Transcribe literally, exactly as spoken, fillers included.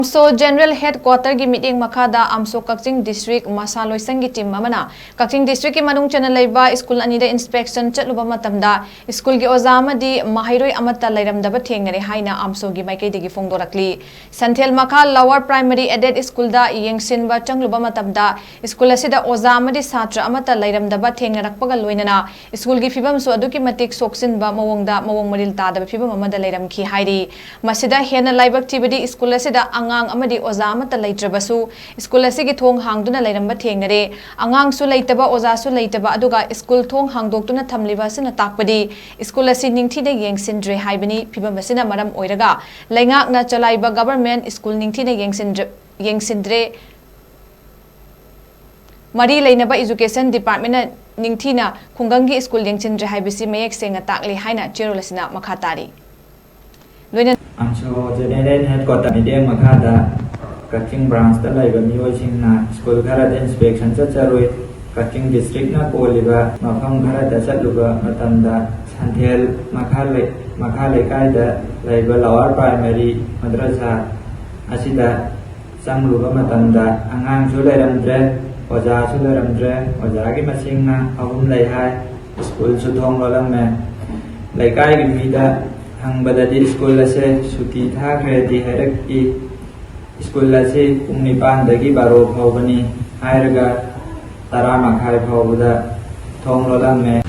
ꯑꯥꯝꯁꯣ general head ꯀ꯭ꯋꯥꯇꯔꯒꯤ ꯃꯤꯠꯌꯦꯡ ꯃꯈꯥꯗ ꯑꯥꯝꯁꯣ ꯀꯛꯆꯤꯡ district ꯃꯁꯥ ꯂꯣꯏꯁꯪꯒꯤ ꯇꯤꯝ ꯑꯃꯅ ꯀꯛꯆꯤꯡ ꯗꯤꯁꯇ꯭ꯔꯤꯛꯀꯤ ꯃꯅꯨꯡ ꯆꯟꯅ ꯂꯩꯕ ꯁ꯭ꯀꯨꯜ ꯑꯅꯤꯗ ꯏꯟꯁꯄꯦꯛꯁꯟ ꯆꯠꯂꯨꯕ ꯃꯇꯝꯗ ꯁ꯭ꯀꯨꯜꯒꯤ ꯑꯣꯖꯥ ꯑꯃꯗꯤ ꯃꯍꯩꯔꯣꯏ ꯑꯃꯠꯇ ꯂꯩꯔꯝꯗꯕ ꯊꯦꯡꯅꯔꯦ ꯍꯥꯏꯅ ꯑꯥꯝꯁꯣꯒꯤ ꯃꯥꯏꯀꯩꯗꯒꯤ ꯐꯣꯡꯗꯣꯔꯛꯂꯤ꯫ ꯁꯟꯊꯦꯜ ꯃꯈꯥ ꯂꯋꯥꯔ ꯄ꯭ꯔꯥꯏꯃꯔꯤ ꯑꯦꯗꯦꯗ ꯁ꯭ꯀꯨꯜꯗ ꯌꯦꯡꯁꯤꯟꯕ ꯆꯪꯂꯨꯕ ꯃꯇꯝꯗ ꯁ꯭ꯀꯨꯜ ꯑꯁꯤꯗ ꯑꯣꯖꯥ ꯑꯃꯗꯤ ꯁꯥꯇ꯭ꯔ ꯑꯃꯠꯇ ꯂꯩꯔꯝꯗꯕ ꯊꯦꯡꯅꯔꯛꯄꯒ ꯂꯣꯏꯅꯅ ꯁ꯭ꯀꯨꯜꯒꯤ ꯐꯤꯕꯝꯁꯨ ꯑꯗꯨꯛꯀꯤ ꯃꯇꯤꯛ ꯁꯣꯛꯆꯤꯟꯕ ꯃꯑꯣꯡꯗ ꯃꯑꯣꯡ ꯃꯔꯤꯜ ꯇꯥꯗꯕ ꯐꯤꯕꯝ ꯑꯃꯗ ꯂꯩꯔꯝꯈꯤ ꯍꯥꯏꯔꯤ꯫ ꯃꯁꯤꯗ ꯍꯦꯟꯅ ꯂꯥꯏꯕꯛ ꯊꯤꯕꯗꯤ ꯁ꯭ꯀꯨꯜ ꯑꯁꯤꯗ ꯑꯉꯥꯡ ꯑꯃꯗꯤ ꯑꯣꯖꯥ ꯑꯃꯠꯇ ꯂꯩꯇ꯭ꯔꯕꯁꯨ ꯁ꯭ꯀꯨꯜ ꯑꯁꯤꯒꯤ ꯊꯣꯡ ꯍꯥꯡꯗꯨꯅ ꯂꯩꯔꯝꯕ ꯊꯦꯡꯅꯔꯦ꯫ ꯑꯉꯥꯡꯁꯨ ꯂꯩꯇꯕ, ꯑꯣꯖꯥꯁꯨ ꯂꯩꯇꯕ, ꯑꯗꯨꯒ ꯁ꯭ꯀꯨꯜ ꯊꯣꯡ ꯍꯥꯡꯗꯣꯛꯇꯨꯅ ꯊꯝꯂꯤꯕ ꯑꯁꯤꯅ ꯇꯥꯛꯄꯗꯤ ꯁ꯭ꯀꯨꯜ ꯑꯁꯤ ꯅꯤꯡꯊꯤꯅ ꯌꯦꯡꯁꯤꯟꯗ꯭ꯔꯦ ꯍꯥꯏꯕꯅꯤ꯫ ꯐꯤꯕꯝ ꯑꯁꯤꯅ ꯃꯔꯝ ꯑꯣꯏꯔꯒ ꯂꯩꯉꯥꯛꯅ ꯆꯂꯥꯏꯕ ꯒꯚꯔꯟꯃꯦꯟꯠ ꯁ꯭ꯀꯨꯜ ꯅꯤꯡꯊꯤꯅ ꯌꯦꯡꯁꯤꯟꯗ꯭ꯔ-, ꯌꯦꯡꯁꯤꯟꯗ꯭ꯔꯦ꯫ ꯃꯔꯤ ꯂꯩꯅꯕ ꯏꯖꯨꯀꯦꯁꯟ ꯗꯤꯄꯥꯔꯠꯃꯦꯟꯠꯅ ꯅꯤꯡꯊꯤꯅ ꯈꯨꯡꯒꯪꯒꯤ ꯁ꯭ꯀꯨꯜ ꯌꯦꯡꯁꯤꯟꯗ꯭ꯔꯦ ꯍꯥꯏꯕꯁꯤ ꯃꯌꯦꯛ ꯁꯦꯡꯅ ꯇꯥꯛꯂꯤ ꯍꯥꯏꯅ ꯆꯦꯔꯣꯜ ꯑꯁꯤꯅ ꯃꯈꯥ ꯇꯥꯔꯤ꯫ ꯂꯣꯏꯅꯅ ꯑꯥꯝꯁꯣ ꯖꯦꯅꯔꯦꯜ ꯍꯦꯗ ꯀ꯭ꯋꯥꯇꯔ ꯃꯤꯠꯌꯦꯡ ꯃꯈꯥꯗ ꯀꯛꯆꯤꯡ ꯕ꯭ꯔꯥꯟꯁꯇ ꯂꯩꯕ ꯃꯤꯑꯣꯏꯁꯤꯡꯅ ꯁ꯭ꯀꯨꯜ ꯈꯔꯗ ꯏꯟꯁꯄꯦꯛꯁꯟ ꯆꯠꯆꯔꯨꯏ꯫ ꯀꯛꯆꯤꯡ ꯗꯤꯁꯇ꯭ꯔꯤꯛꯅ ꯀꯣꯜꯂꯤꯕ ꯃꯐꯝ ꯈꯔꯗ ꯆꯠꯂꯨꯕ ꯃꯇꯝꯗ ꯁꯟꯊꯦꯜ ꯃꯈꯥ ꯂꯩ-, ꯃꯈꯥ ꯂꯩꯀꯥꯏꯗ ꯂꯩꯕ ꯂꯋꯥꯔ ꯄ꯭ꯔꯥꯏꯃꯔꯤ ꯃꯗ꯭ꯔꯁꯥ ꯑꯁꯤꯗ ꯆꯪꯂꯨꯕ ꯃꯇꯝꯗ ꯑꯉꯥꯡꯁꯨ ꯂꯩꯔꯝꯗ꯭ꯔꯦ, ꯑꯣꯖꯥꯁꯨ ꯂꯩꯔꯝꯗ꯭ꯔꯦ꯫ ꯑꯣꯖꯥꯒꯤ ꯃꯁꯤꯡꯅ ꯑꯍꯨꯝ ꯂꯩ ꯍꯥꯏ꯫ ꯁ꯭ꯀꯨꯜꯁꯨ ꯊꯣꯡ ꯂꯣꯜꯂꯝꯃꯦ꯫ ꯂꯩꯀꯥꯏꯒꯤ ꯃꯤꯗ ꯍꯪꯕꯗꯗꯤ ꯁ꯭ꯀꯨꯜ ꯑꯁꯦ ꯁꯨꯇꯤ ꯊꯥꯈ꯭ꯔꯦꯗꯤ ꯍꯥꯏꯔꯛꯏ꯫ ꯁ꯭ꯀꯨꯜ ꯑꯁꯤ ꯄꯨꯡ ꯅꯤꯄꯥꯟꯗꯒꯤ ꯕꯥꯔꯣ ꯐꯥꯎꯕꯅꯤ ꯍꯥꯏꯔꯒ ꯇꯔꯥ ꯃꯈꯥꯏ ꯐꯥꯎꯕꯗ ꯊꯣꯡ ꯂꯣꯜꯂꯝꯃꯦ꯫